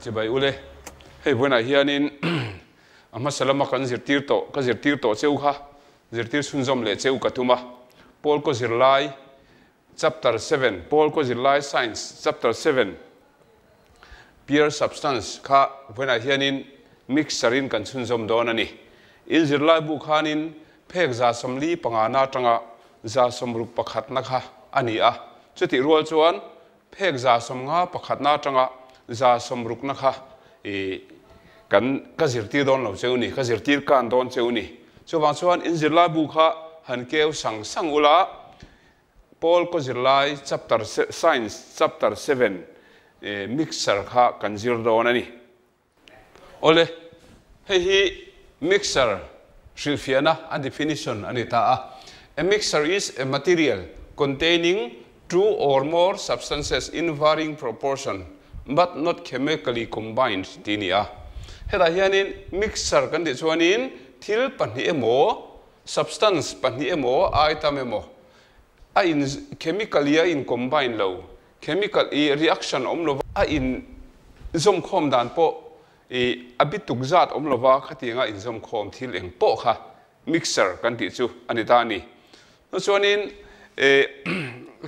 Chibai ule, hei vawiinah hianin a hmasa lama kan zirtir tawh, ka zirtir tawh cheu kha zirtir chhunzawm leh cheu ka tum a. Paul kaw zirlai chapter seven, Paul kaw zirlai science chapter seven pure substance kha vawiinah hianin mixer in kan chhunzawm dawn a ni. In zirlai bu khanin phek 45 na atanga 61 na kha a ni a. Chutih rual chuan phek 51 na atanga 160 na kha i kan ka zirtir dawn lo cheu ni, ka zirtir kan dawn cheu ni. Chuvang chuan in zirlai bu kha han keu sang sang ula, Paul kaw zirlai chapter science chapter seven mixer kha kan zir dawn a ni. Awle, hei hi mixer hrilhfiahna a definition a ni ta a. A mixer is a material containing two or more substances in varying proportion but not chemically combined tih a ni a. Hetah hianin mixer kan tih chuanin thil pahnih emaw, substance pahnih emaw, item emaw a in chemically a in combine lo, chemical i reaction awm lova a in zawmkhawm dan pawh i a bituk zat awm lova khatianga in zawmkhawm thil eng pawh kha mixer kan tih chu a ni ta a ni. Chuanin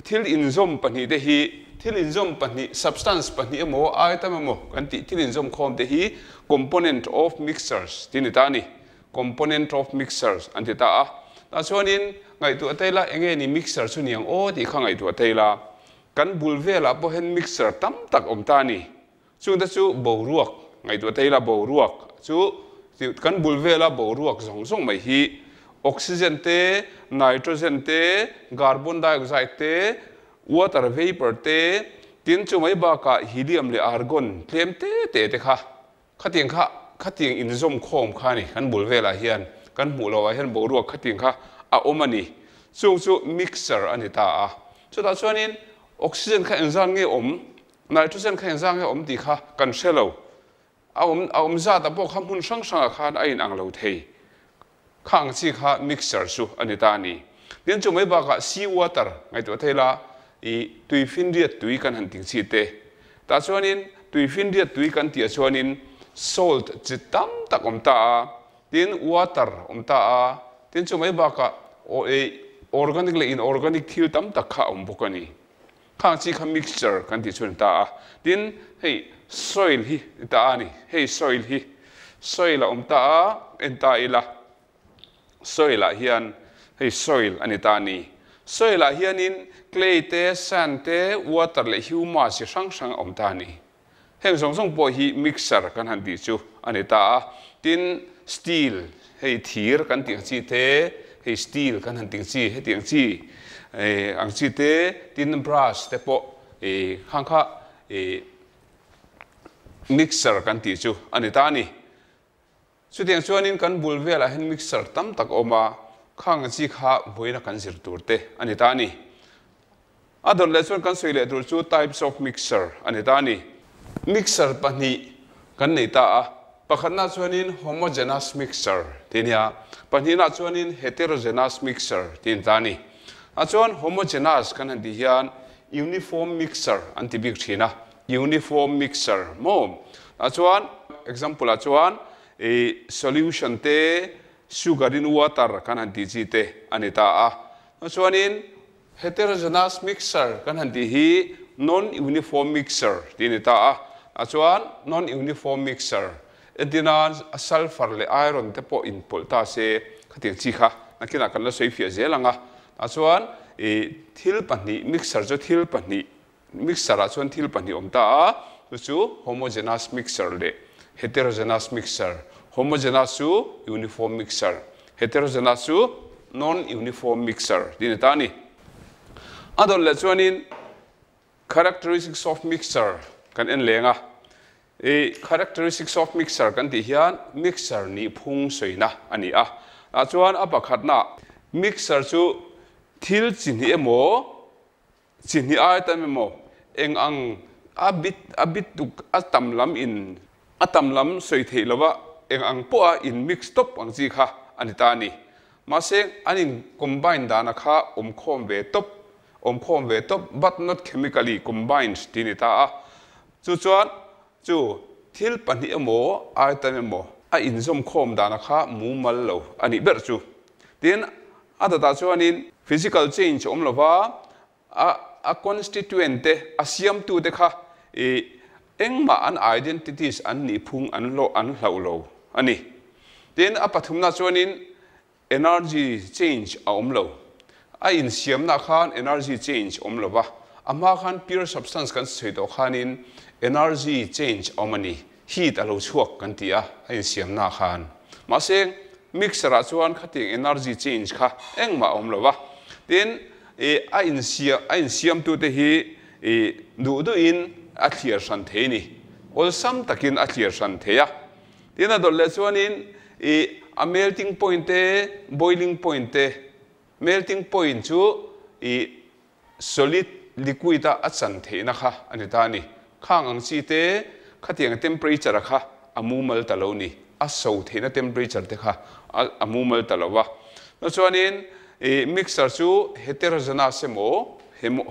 thil inzawm pahnih te hi thil inzawm pahnih substance pahnih emaw item emaw kan tih thil inzawmkhawm te hi component of mixers tih a ni ta a ni. Component of mixers an ti ta a. Tah chuanin ngaihtuah te ila enge ni mixer chu niang aw tih kha ngaihtuah te ila kan bul velah pawh hian mixer tam tak awm ta a ni. Chungte chu boruak ngaihtuah te ila boruak chu kan bul vela boruak zawng zawng mai hi oxygen te, nitrogen te, carbon dioxide te, water vapour te, tin chu mai bakah helium leh argon tlem te te te kha Khatiang kha khatiang inzawm khawm kha a ni. Kan bul velah hian kan hmuh loh ah hian boruak khatiang kha a awm a ni. Chung chu mixer a ni ta a. Chutah chuanin oxygen kha engzan nge awm, nitrogen kha engzan nge awm tih kha kan hre lo. A awm a awm zatah pawh kha hmun hrang hrangah khan a inang lo thei. Kha ang chi kha mixer chu a ni ta a ni. Tin chu mai bakah sea water ngaihtuah thei la i tuifinriat tui kan han ting chi te. Tah chuanin tuifinriat tui kan tih ah chuanin salt chi tam tak awm ta a, tin water awm ta a, tin chu mai bakah organic leh inorganic thil tam tak kha a awm bawk a ni. Khang chi kha mixture kan tih chu a ni ta a. Tin, hei soil hi ni ta a ni. Hei soil hi, soil a awm ta a, en ta ila. Soil ah hian hei soil a ni ta a ni. Soil ah hianin clay te, sand te, water leh humus chi hrang hrang a awm ta a ni. Heng zawng zawng pawh hi mixer kan han tih chu a ni ta a. Tin, steel, hei thir kan tih ang chi te, hei steel kan han tih ang chi, heti ang chi ang chi te, tin brass te pawh khang kha mixer kan tih chu a ni ta a ni. Chutiang chuanin kan bul velah hian mixer tam tak a awm a, khang ang chi kha vawiina kan zir tur te a ni ta a ni. A dawt leh chuan kan sawi leh tur chu types of mixer a ni ta a ni. Mixer pahnih kan nei ta a, pakhatna chuanin homogeneous mixer tih a ni a, pahnihna chuanin heterogeneous mixer tih a ni ta a ni. A chuan homogeneous kan han tih hian uniform mixer an ti bik thin a, uniform mixer maw? A chuan example ah chuan i solution te sugar in water kan han tih chi te a ni ta a. Chuanin heterogeneous mixer kan han tih hi non-uniform mixer tih a ni ta a. A chuan non-uniform mixer entirnan sulfur leh iron te pawh inpawlh ta se khatiang chi kha nakinah kan la sawi fiah zel ang a. A chuan i thil pahnih mixer chu thil pahnih Mixer ah chuan thil pahnih awm ta a, chu chu homogeneous mixer leh heterogeneous mixer. Homogeneous chu uniform mixer, heterogeneous chu non-uniform mixer tih a ni ta a ni. A dawt leh chuanin characteristics of mixer kan en leng a, i characteristics of mixer kan tih hian mixer nih phung sawina a ni a. Tah chuan a pakhatna mixer chu thil chi hnih emaw, Chi hnih ai tam emaw eng ang a bit a bit tuk a tam lam in a tam lam sawi theih lova eng ang pawh a in mix tawp ang chi kha a ni ta a ni. Mahse an in combine dana kha awm khawm ve tawp awm khawm ve tawp but not chemically combined tih a ni ta a. Chu chuan chu. Thil pahnih emaw, item emaw a inzawm khawm dana kha mumal lo a nih ber chu. Tin, a dawtah chuanin physical change a awm lova, a a constituent te, a siamtute kha ih engmah an identities an nih phung an hlawh an hlauh lo a ni. Tin, a pathumna chuanin Energy change a awm lo. A insiamna khan energy change awm lo va, a hma khan pure substance kan sawi tawh khanin energy change a awm a ni, heat a lo chhuak kan ti a, a insiamna khan. Mahse, mixer ah chuan khatiang energy change kha engmah a awm lo va. Tin, ih a insiam a insiamtute hi ih duh duhin a thliar hran thei a ni. Awlsam takin a thliar hran thei a. Tin a dawt leh chuanin ih a melting point te, boiling point te, melting point chu ih solid liquid a a chan theihna kha a ni ta a ni. Khang ang chi te khatiang temperature a kha a mumal ta lo ni, a so theihna temperature te kha a a mumal ta lo va. Chuanin ih mixer chu heterogeneous emaw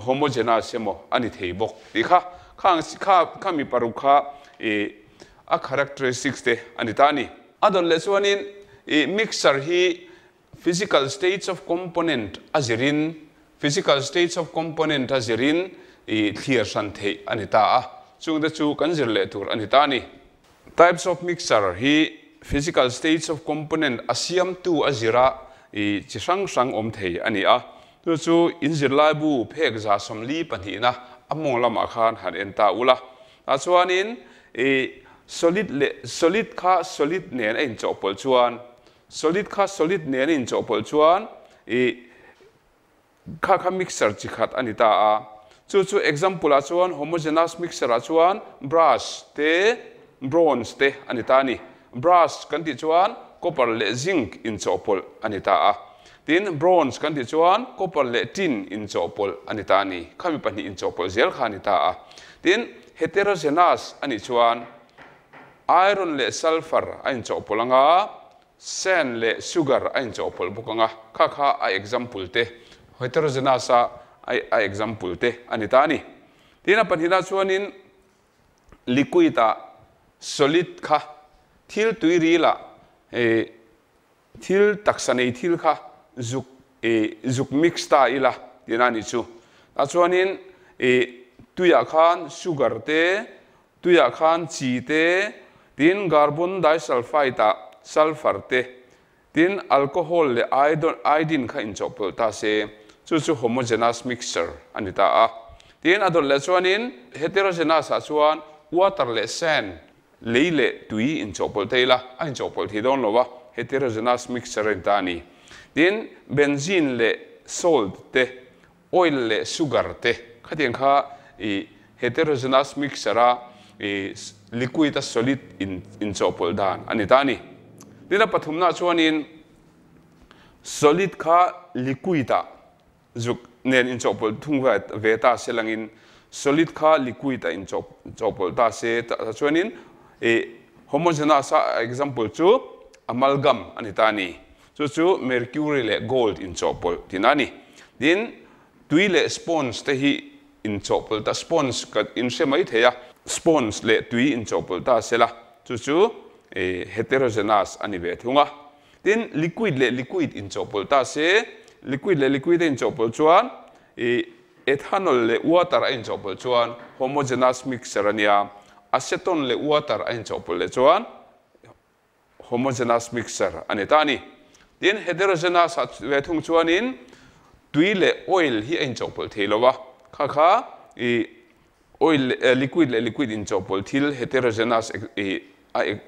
homogeneous emaw a ni thei bawk tih kha khang kha khami paruk kha ih A characteristics te a ni ta a ni. A dawt leh chuanin ih mixer hi physical states of component a zirin physical states of component a zirin ih thlir hran theih a ni ta a, chungte chu kan zir leh tur a ni ta a ni. Types of mixer hi physical states of component a siamtu a zira ih chi hrang hrang awm thei a ni a, chu chu in zirlaibu phek 142na a mawng lamah khan han en ta ula. Tah chuanin i solid leh solid kha solid nen a inchawhpawlh chuan solid kha solid nen a inchawhpawlh chuan i kha kha mixer chi khat a ni ta a. Chu chu example ah chuan homogeneous mixer ah chuan brass te bronze te a ni ta a ni. Brass kan tih chuan copper leh zinc inchawhpawlh a ni ta a. Tin, bronze kan tih chuan copper leh tin inchawhpawlh a ni ta a ni. Khami pahnih inchawhpawlh zel kha a ni ta a. Tin, heterogeneous a nih chuan iron leh sulphur a inchawhpawlh ang a, sand leh sugar a inchawhpawlh bawk ang a. Kha kha a example te, heterogeneous a a example te a ni ta a ni. Tin, a pahnihna chuanin liquid ah solid kha thil tui ril ah thil taksa nei thil kha zuk zuk mix ta ila tihna a nih chu. Tah chuanin tuiah khan sugar te, tuiah khan chi te, tin carbon disulfide ah sulfur te, Tin, alcohol leh iodine kha inchawhpawlh ta se, chu chu homogeneous mixture a ni ta a. Tin, a dawt leh chuanin heterogeneous ah chuan water leh sand, lei leh tui inchawhpawlh thei ila, a inchawhpawlh thei dawn lo a, heterogeneous mixture a ni ta a ni. Tin, benzene leh salt te, oil leh sugar te khatiang kha i heterogeneous mixture a i liquid a solid in inchawhpawlh dan a ni ta a ni. Tin a pathumna chuanin solid kha liquid ah zuk nen inchawhpawlh thung ve ta se langin solid kha liquid ah inchawhpawlh ta se tah chuanin i homogeneous a example chu amalgam a ni ta a ni. Chu chu mercury leh gold inchawhpawlh tihna a ni. Tin, tui leh sponge te hi inchawhpawlh ta, sponge ka inhre mai thei a, sponge leh tui inchawhpawlh ta se la, chu chu heterogeneous a ni ve thung a. Tin, liquid leh liquid inchawhpawlh ta se, liquid leh liquid a inchawhpawlh chuan ethanol leh water a inchawhpawlh chuan homogeneous mixture a nia, acetone leh water a inchawhpawlh leh chuan homogeneous mixture a ni ta a ni. Tin, heterogeneous ah ve thung chuanin tui leh oil hi a inchawhpawlh thei lo a, kha kha ih oil leh liquid leh liquid inchawhpawlh thil heterogeneous ih a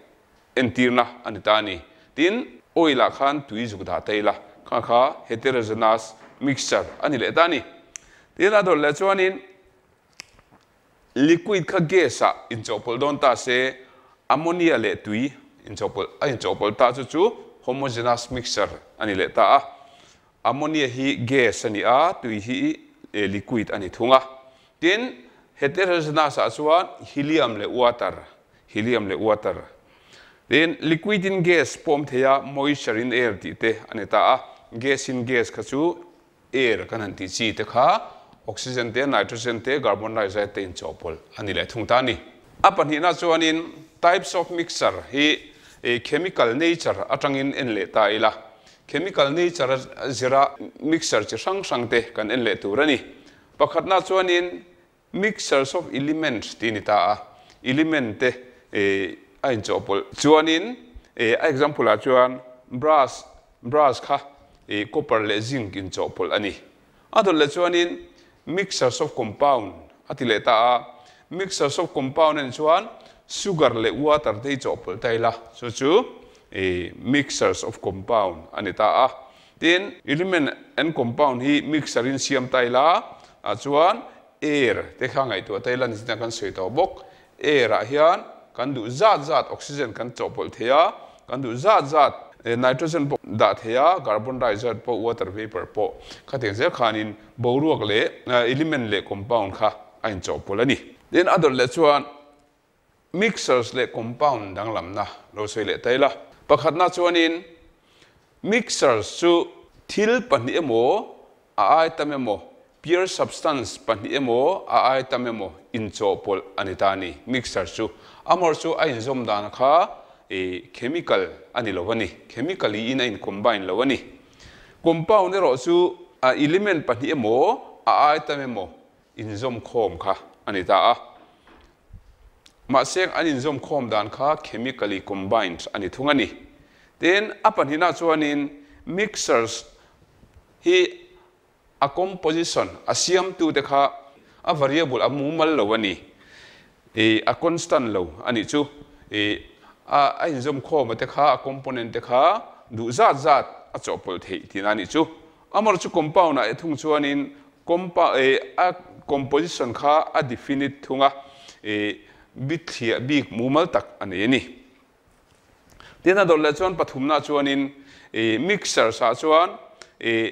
entirna a ni ta a ni. Tin, oil ah khan tui zuk dah ta ila, kha kha heterogeneous mixture a ni leh ta a ni. Tin, a dawt leh chuanin Liquid kha gas ah inchawhpawlh dawn ta se, ammonia leh tui inchawhpawlh a inchawhpawlh ta chu chu homogeneous mixture a ni leh ta a. Ammonia hi gas a ni a, tui hi liquid a ni thung a. Tin, heterogeneous ah chuan helium leh water, helium leh water. Tin, liquid in gas pawm thei a, moisture in air tih te a ni ta a. Gas in gas kha chu Air kan han tih chi te kha oxygen te, nitrogen te, carbon dioxide te inchawhpawlh a ni leh thung ta a ni. A pahnihna chuanin Types of mixture hi chemical nature atangin en leh ta ila. Chemical nature zira mixture chi hrang hrang te kan en leh tur a ni. Pakhatna chuanin mixtures of elements tih a ni ta a, element te a inchawhpawlh chuanin a example ah chuan brass, brass kha copper leh zinc inchawhpawlh a ni. A dawt leh chuanin mixtures of compound a ti leh ta a, mixtures of compound a nih chuan sugar leh water te hi chawhpawlh ta ila, chu chu mixtures of compound a ni ta a. Tin, element and compound hi mixture in siam ta ila, ah chuan air te kha ngaihtuah ta ila ni zina kan sawi tawh bawk. Air ah hian kan duh zat zat oxygen kan chawhpawlh thei a, kan duh zat zat nitrogen pawh dah thei a, carbon dioxide pawh water vapor pawh khatiang zel khanin boruak leh element leh compound kha a inchawhpawlh a ni. Tin, a dawt leh chuan Mixers leh compound danglamna lo sawi leh ta ila. Pakhatna chuanin mixers chu thil pahnih emaw a ai tam emaw, pure substance pahnih emaw a ai tam emaw inchawhpawlh a ni ta a ni. Mixers chu amawr chu a inzawm dan kha chemical a ni lo a ni, chemically in a in combine lo a ni. Compound erawh chu a element pahnih emaw a ai tam emaw inzawm khawm kha a ni ta a. Mahse an inzawm khawm dan kha chemically combined a ni thung a ni. Tin, a pahnihna chuanin mixers hi a composition, a siamtute kha a variable, a mumal lo a ni. Ih, a constant lo a nih chu. Ih, a a inzawm khawma te kha, a component te kha duh zat zat a chawhpawlh theih tihna a nih chu. Amaherawhchu compound-ah eh thung chuanin Compa eh a composition kha a definite thung a, eh bithliah bik mumal tak a nei a ni. Tin a dawt leh chuan pathumna chuanin eh mixers ah chuan eh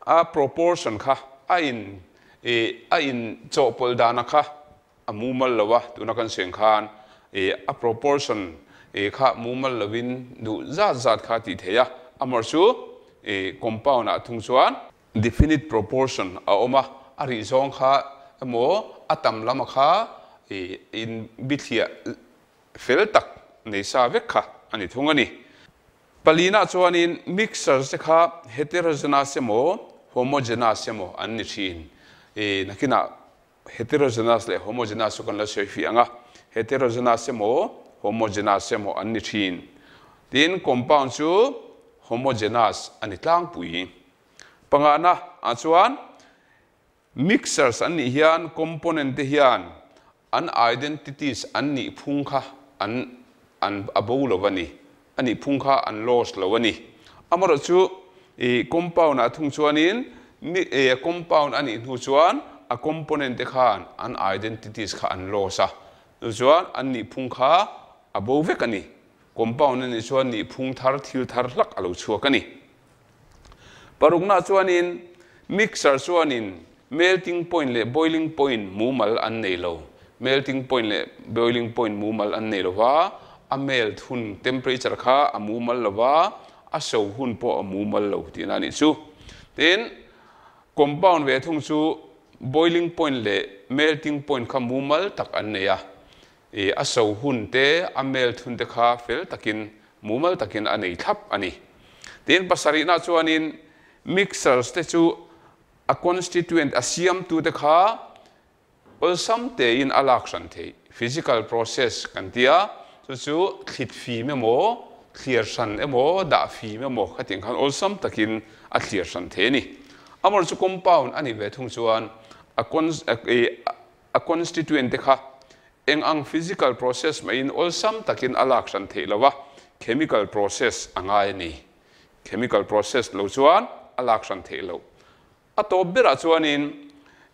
a proportion kha a in eh a in chawhpawlh dana kha a mumal lo a, tuna kan sawi ang khan eh a proportion eh kha mumal lovin duh zat zat kha a tih theih a, amaherawhchu eh compound ah thung chuan Definite proportion a awm a, a rih zawng kha emaw a tam lama kha in bithliah fel tak nei sa vek kha a ni thung a ni. Palina chuanin mixers te kha heterogeneous emaw homogeneous emaw an ni thin. Nakinah Heterogeneous leh homogeneous chu kan la sawi fih ang a, heterogeneous emaw homogeneous emaw an ni thin. Tin, compound chu homogeneous a ni tlangpui. Pangana ah chuan mixers an nih hian component te hian an identities an nih phung kha an an a bo lo a ni. A nih phung kha an lost lo a ni. Amaherawhchu chu i compound ah thung chuanin mi e compound a nih hnu chuan a component te khan an identities kha an lost a, chu chuan an nih phung kha a bo vek a ni. Compound a nih chuan nih phung thar thil thar hlak a lo chhuak a ni. Parukna chuanin mixer chuanin melting point leh boiling point mumal an nei lo. Melting point leh boiling point mumal an nei lo va, a melt hun temperature kha a mumal lo va, a so hun pawh a mumal lo tihna a nih chu. Tin, compound ve thung chu boiling point leh melting point kha mumal tak an nei a, I a so hun te, a melt hun te kha fel takin, mumal takin a nei thlap a ni. Tin, pasarihna chuanin mixers te chu a constituent, a siamtu te kha awlsam tein a lak hran theih. Physical process kan ti a, chu chu thlit fim emaw, thliar hran emaw, dah fim emaw khatiang khan awlsam takin a thliar hran thei a ni. Amaherawhchu compound a nih ve thung chuan a A constituent te kha eng ang physical process mahin awlsam takin a lak hran theih lo a, chemical process a ngai a ni. Chemical process lo chuan a lak hran theih loh. A tawp berah chuanin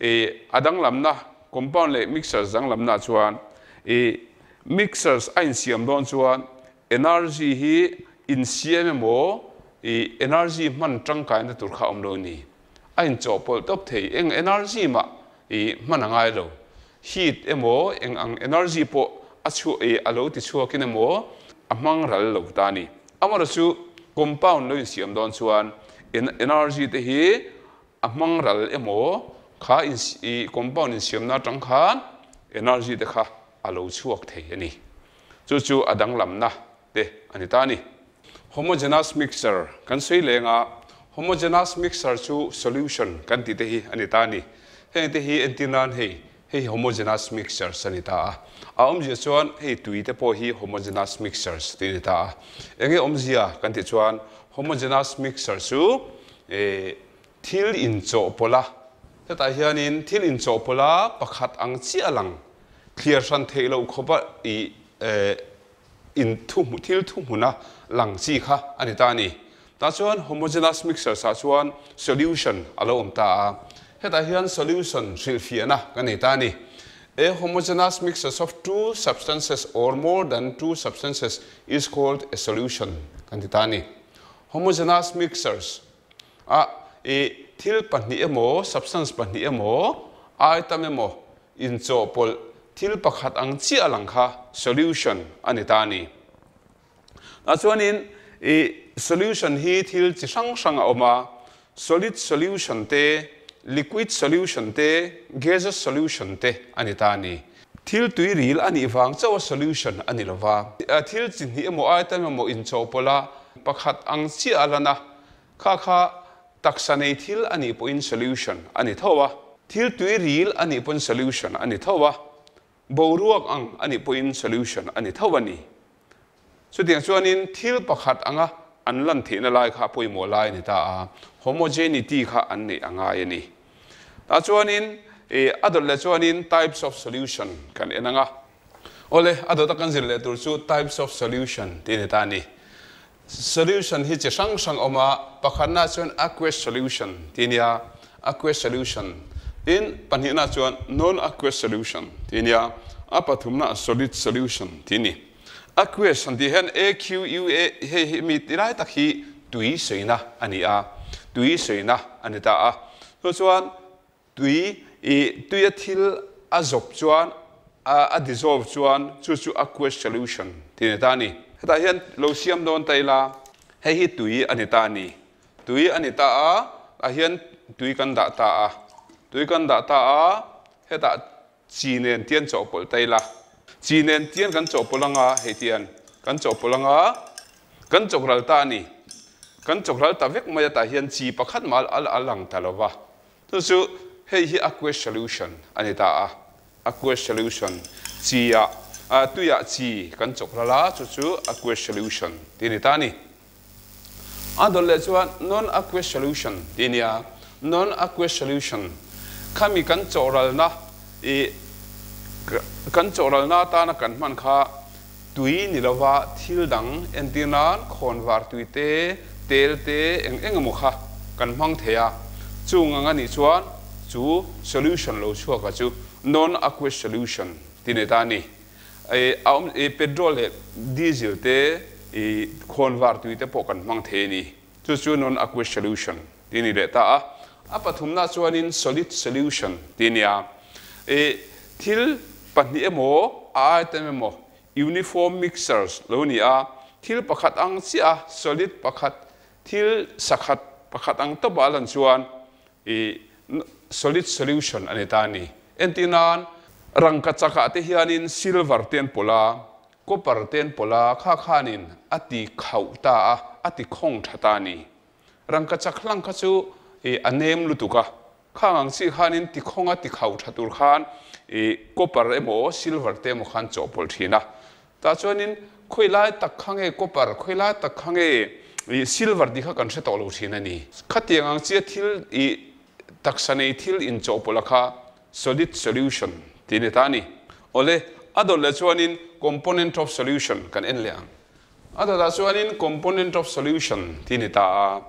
ih a danglamna compound leh mixers danglamna chuan ih mixers a insiam dawn chuan energy hi insiam emaw ih energy hman tangkaina tur kha a awm lo a ni. A inchawhpawlh tawp thei. Eng energy mah I hman a ngai lo. Heat emaw eng ang energy pawh a chhuah i a lo ti chhuakin emaw a hmang ral lo ta a ni. Amaherawhchu chu compound lo insiam dawn chuan energy te hi a hmang ral emaw kha i compound insiamna atang khan energy te kha a lo chhuak thei a ni. Chu chu a danglamna te a ni ta a ni. Homogeneous mixture kan sawi leng a, homogeneous mixture chu solution kan tih te hi a ni ta a ni. Heng te hi entir nan hei, hei hi homogeneous mixtures a ni ta a. A awmzia chuan hei tui te pawh hi homogeneous mixtures tih a ni ta a. Enge awmzia kan tih chuan homogeneous mixture chu thil inchawhpawlh a, hetah hianin thil inchawhpawlh a pakhat ang chiah lang thliar hran theih loh khawpa i in thu thil thuhmuna lang chi kha a ni ta a ni. Tah chuan homogeneous mixtures ah chuan solution a lo awm ta a, hetah hian solution hrilhfiahna kan nei ta a ni. A homogeneous mixtures of two substances or more than two substances is called a solution kan ti ta a ni. Homogeneous mixtures a i thil pahnih emaw, substance pahnih emaw, item emaw inchawhpawlh thil pakhat ang chiah lang kha solution a ni ta a ni. Tah chuanin i solution hi thil chi hrang hrang a awm a, solid solution te, liquid solution te, gaseous solution te a ni ta a ni. Thil tui ril a nih vang chauh a solution a ni lo va. Thil chi hnih emaw item emaw inchawhpawlh a pakhat ang chiah a lan a, Kha kha taksa nei thil a nih pawhin solution a ni tho a, thil tui ril a nih pawn solution a ni tho a, boruak ang a nih pawhin solution a ni tho a ni. Chutiang chuanin thil pakhat anga an lan theihna lai kha pawimawh lai a ni ta a, homogeneity kha an neih a ngai a ni. Tah chuanin a dawt leh chuanin types of solution kan en ang a. Awle, a dawta kan zir leh tur chu types of solution tih a ni ta a ni. Solution hi chi hrang hrang awm a, pakhatna chuan aqueous solution tih a nia, aqueous solution. Tin, pahnihna chuan non-aqueous solution tih a nia, a pathumna solid solution tih a ni. Aqueous han tih hian A Q U A hei hi mi ti lai tak hi tui sawina a ni a, tui sawina a ni ta a. Chu chuan Tui i tuia thil a zawp chuan a dissolve chuan chu chu aqueous solution tih a ni ta a ni. Hetah hian lo siam dawn ta ila hei hi tui a ni ta a ni. Tui a ni ta a, tah hian tui kan dah ta a, tui kan dah ta a, hetah chi nen tian chawhpawlh ta ila. Chi nen tian kan chawhpawlh anga hei tian kan chawhpawlh anga Kan chawkral ta a ni. Kan chawkral ta vek mai a tah hian chi pakhat mah a lang ta lo va. Chu chu hei hi aqueous solution a ni ta a. Aqueous solution, chi ah, tui ah chi kan chawkral a, chu chu aqueous solution tih a ni ta a ni. A dawlh leh chuan non-aqueous solution tih a ni a. Non-aqueous solution, khami kan chawhralna i kan chawhralna atana kan hman kha Tui ni lova thil dang entir nan khawnvar tui te, tel te eng eng emaw kha kan hmang thei a, chung ang a nih chuan chu solution lo chhuak a chu non-aqueous solution ti nei ta a ni. A awm i petrol leh diesel te i khawnvar tui te pawh kan hmang thei a ni. Chu chu non-aqueous solution ti ni leh ta a. A pathumna chuanin solid solution ti nia. I thil pahnih emaw, a item emaw uniform mixtures lo ni a, thil pakhat ang chiah a solid pakhat, thil sakhat pakhat ang tawpah a lan chuan i solid solution a ni ta a ni. Entir nan, rangka chakah te hianin silver te an pawlh a, Copper te an pawlh a, kha khanin a ti khauh ta a, a ti khawng tha ta a ni. Rangka chak hlang kha chu i a nem lutuk a, khang ang chi khanin ti khawng a ti khauh tha tur khan i copper emaw silver te emaw khan chawhpawlh thin a. Tah chuanin khawi lai tak kha nge copper, khawi lai tak kha nge i silver tih kha kan hre tawh lo thin a ni. Khatiang ang chia thil i taksa nei thil inchawhpawlh a kha Solid solution tih a ni ta a ni. Awle, a dawt leh chuanin component of solution kan en leh ang. A dawtah chuanin component of solution tih a ni ta a.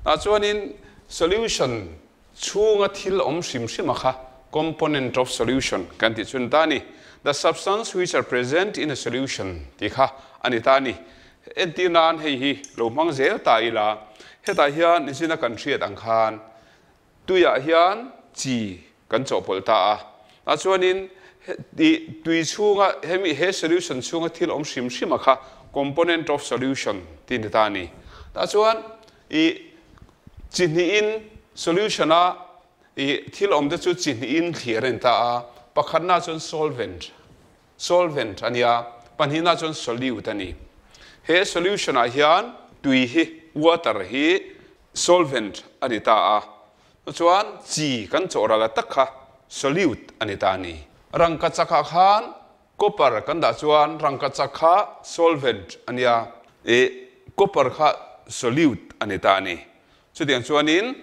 Tah chuanin solution chhunga thil awm hrim hrim a kha component of solution kan tih chu a ni ta a ni. The substance which are present in a solution tih kha a ni ta a ni. Entir nan hei hi lo hmang zel ta ila, hetah hian nichina kan hriat ang khan Tuiah hian chi kan chawhpawlh ta a, tah chuanin i tui chhunga hemi he solution chhunga thil awm hrim hrim a kha component of solution tih ni ta a ni. Tah chuan i chi hnihin solution a i thil awm te chu chi hnihin thlir a ni ta a, pakhatna chuan solvent, solvent a nia, Pahnihna chuan solute a ni. He solution ah hian tui hi, water hi solvent a ni ta a. Chuan chi kan chawhral a tak kha solute a ni ta a ni. Rangkachak ah khan copper kan dah chuan rangkachak kha solvent a nia, ih copper kha solute a ni ta a ni. Chutiang chuanin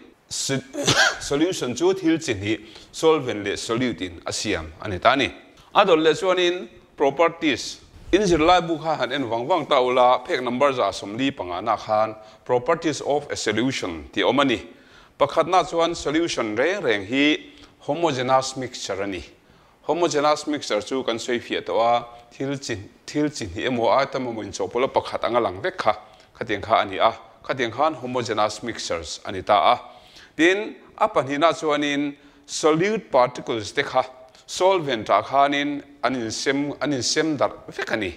solution chu thil chi hnih solvent leh solute in a siam a ni ta a ni. A dawt leh chuanin properties in zirlai bu kha han en vang vang ta ula, phek number 145 na khan properties of a solution tih a awm a ni. Pakhatna chuan solution reng reng hi homogeneous mixture a ni. Homogeneous mixture chu kan sawi fiah tawh a, thil chi thil chi hnih emaw item emaw inchawhpawlh a pakhat anga lang vek kha khatiang kha a ni a, khatiang khan homogeneous mixtures a ni ta a. Tin, a pahnihna chuanin solute particles te kha solvent ah khanin an insem an insem darh vek a ni.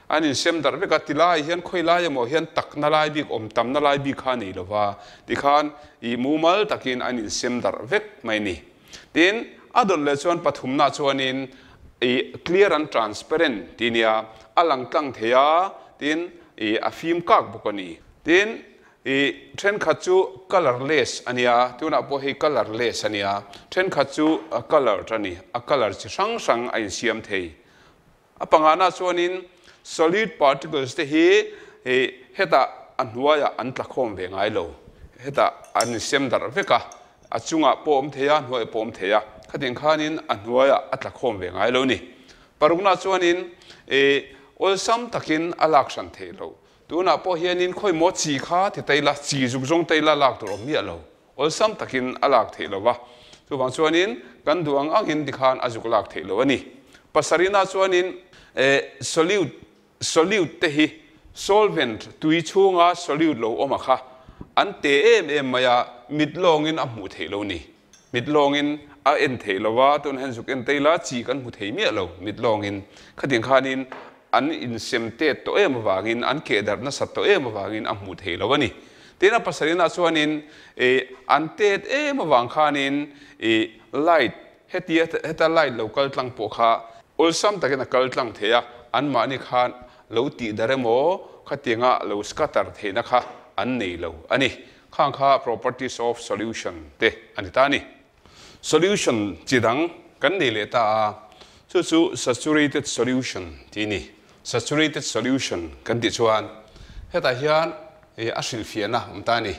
An insem darh vek a, ti lai hian khawi lai emaw hian takna lai bik awm tamna lai bik kha a nei lova, tikhan ih mumal takin an insem darh vek mai a ni. Tin, a dawt leh chuan pathumna chuanin i clear and transparent tih nia, a lang tlang thei a, tin, i a fim kak bawk a ni. Tin, i thenkhat chu colourless a nia, tunah pawh hei colourless a nia, thenkhat chu coloured a ni, a colour chi hrang hrang a insiam thei. A pangana chuanin solid particles te hi hetah a hnuaiah an tla khawm ve ngai lo. Hetah an insem darh vek a, a chungah pawh awm thei a, hnuaiah pawh awm thei a. Khatiang khanin a hnuaiah a tla khawm ve ngai lo ni. Parukna chuanin awlsam takin a lak hran theih loh. Tunah pawh hianin khawimaw chi kha ti ta ila, chi zuk zawng ta ila lak tur awm miah lo. Awlsam takin a lak theih lo va, chuvang chuanin kan duh ang angin tikhan a zuk lak theih lo a ni. Pasarina chuanin solute, solute te hi solvent tui chhunga solute lo awm a kha an te em em mai a, mit lawngin a hmuh theih lo ni. Mit lawngin a en theih lo va, tunah hian zuk en ta ila chi kan hmu thei miah lo mit lawngin. Khatiang khanin an insem tet tawh em avangin, an kehdarh nasat tawh em avangin a hmuh theih lo a ni. Tin, a pasarihna chuanin ih an tet em avang khanin ih light hetia heta light lo kal tlang pawh kha awlsam takin a kal tlang thei a, anmahni khan lo tih dar emaw khatianga lo scatter theihna kha an nei lo a ni. Khang kha properties of solution te a ni ta a ni. Solution chi dang kan nei leh ta a, chu chu saturated solution tih a ni. Saturated solution kan tih chuan hetah hian a hrilhfiahna awm ta a ni.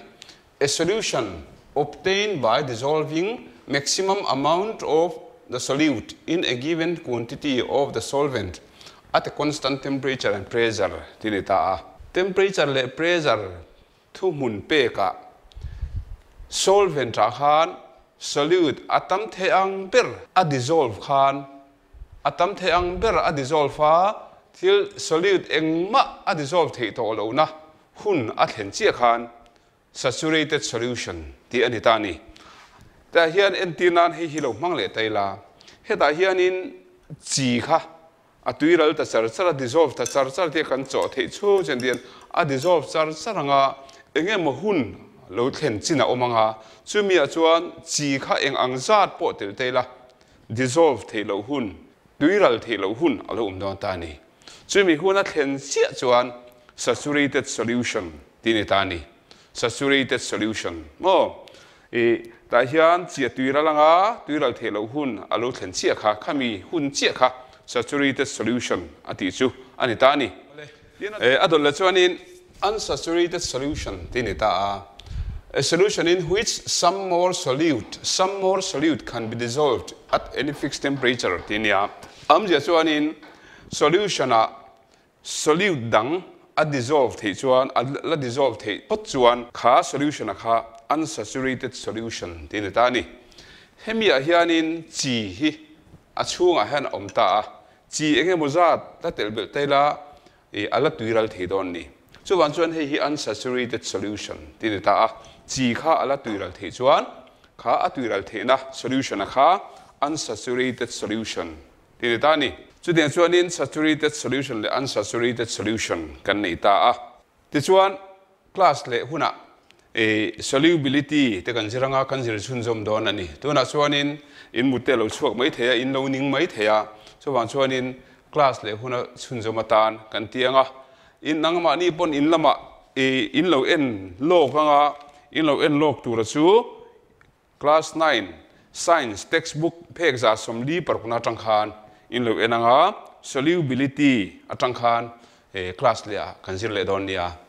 A solution obtained by dissolving maximum amount of the solute in a given quantity of the solvent at a constant temperature and pressure tih a ni ta a. Temperature leh pressure Thuhmun pekah solvent ah khan solute a tam thei ang ber a dissolve khan a tam thei ang ber a dissolve a, thil solute engmah a dissolve theih tawh lohna hun a thlen chiah khan saturated solution tih a ni ta a ni. Tah hian entir nan hei hi lo hmang leh ta ila, hetah hianin chi kha A tui ral ta char char, a dissolve ta char char tia kan chawh theih chhung chen tian a dissolve char char anga eng emaw hun lo thlen chin a awm anga chumi ah chuan chi kha eng ang zat pawh tel ta ila dissolve theih loh hun, tui ral theih loh hun a lo awm dawn ta a ni. Chumi hun a thlen chiah chuan saturated solution tih a ni ta a ni. Saturated solution maw? I tah hian chiah tui ral anga tui ral theih loh hun a lo thlen chiah kha, khami hun chiah kha saturated solution a tih chu a ni ta a ni. A dawt leh chuanin unsaturated solution tih a ni ta a. A solution in which some more solute, some more solute can be dissolved at any fixed temperature tih a ni a. Awmzia chuanin solution ah Solute dang a dissolve theih chuan, a la dissolve theih phawt chuan kha solution-a kha unsaturated solution tih a ni ta a ni. Hemi ah hianin chi hi a chhungah hian a awm ta a, chi eng emaw zat la telh belh ta ila ih a la tui ral thei dawn a ni. Chuvang chuan hei hi unsaturated solution tih a ni ta a, chi kha a la tui ral theih chuan kha a tui ral theihna solution-a kha unsaturated solution Ti ni ta a ni. Chutiang chuanin saturated solution leh unsaturated solution kan nei ta a. Tichuan, class leh hunah solubility te kan zir anga kan zir chhunzawm dawn a ni. Tunah chuanin in mut te a lo chhuak mai thei a, in lo ning mai thei a. Chuvang chuanin Class leh huna chhunzawm atan kan ti ang a, in nangmahni pawn in lamah in lo en lawk ang a, in lo en lawk tura chu Class 9 Science textbook phek 46 na atang khan in lo en ang a, solubility atang khan class leh ah kan zir leh dawn nia.